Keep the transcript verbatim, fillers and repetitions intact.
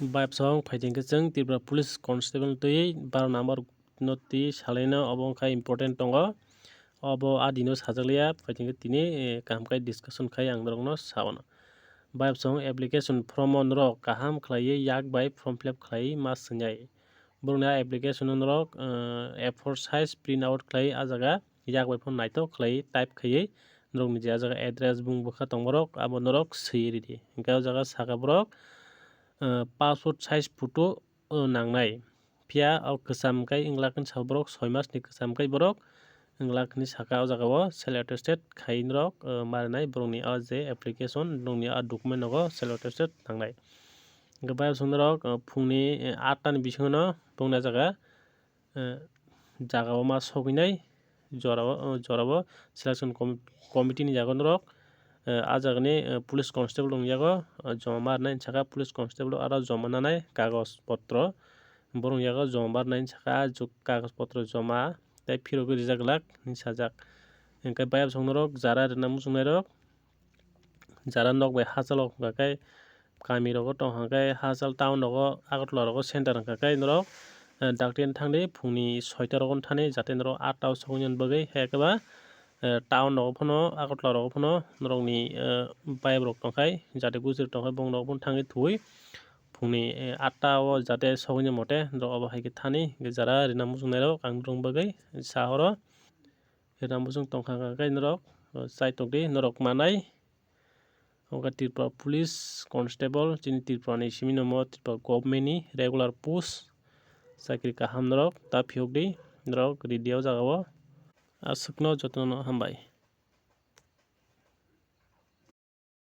Bayapsong phaithengkhe chwng Tripura Police Constable twi baro number no twi salaino, obo wngkha important tongo. Obo a dino sajakliya, phaithengkhe tini, eh, kaham khe discussion khai ang norokno saono. Bayapsong application form o norok kaham khlaiwi yak bai form fill up khlaiwi ma swngnai. Borokni a application o norok, eh, A four size print out khlaiwi a jaga yak bai phano naithok khlaiwi type khaiwi norokni je a jaga address bung bwkha tong borok abo norok swiwi ridi. Hwnkhe o jaga saka borok, eh, passport size photo, eh, nangnai. Phiya o kwcham khe wng lakni saka borok soi mas ni kwcham khe borok wng lakni saka o jaga o self attested khai norok, eh, ma rwnai borokni o je application, borokni o document nogo self attested nangnai. Hwnkhe bayapsong norok, eh, phungni, eh, atta ni bisingo no borokni o jaga, eh, jaga o ma sogwinai jorao, jorao selection com-, committee ni jaga norok, eh, a jagani, eh, police constable rok ni yago, eh, joma ma rwnai saka police constable rok aro joma nanai kagoj potro borok ni yago joma ma rwnai saka juk kagoj potro joma tei phirogwi rijak glak hinwi sajak. Hwnkhe bayapsong norok jara rwna muchungnai rok jara nok bai hachalo hwnkha khe kami rogo tong hwnkha khe hachal town rogo Agartala rogo center hwnkha khe norok, eh, dakti thangdi phungni soita rogo thani jate norok atta o sogwi nani bagwi hai khe ba, eh, town rogo phano Agartala rogo phano norokni, eh, vibe rok tongkhai jate gujri tongkhai bong rok phano thangwi thuwi phungni, eh, atta o jate sogwi nani mote norok obo hai khe thani hwnkhe jara rwna muchungnai rok ang norokni bagwi sa horo. Rwna muchung tongkha hwnkha khe norok, o, chai tongdi, norok manai. Omo khe Tripura Police Constable, chini Tripura ni simi no mo Tripura government ni regular post. Chakri kaham norok ta phiyokdi, norok ridi o jaga o. Aswkno jotono hambai.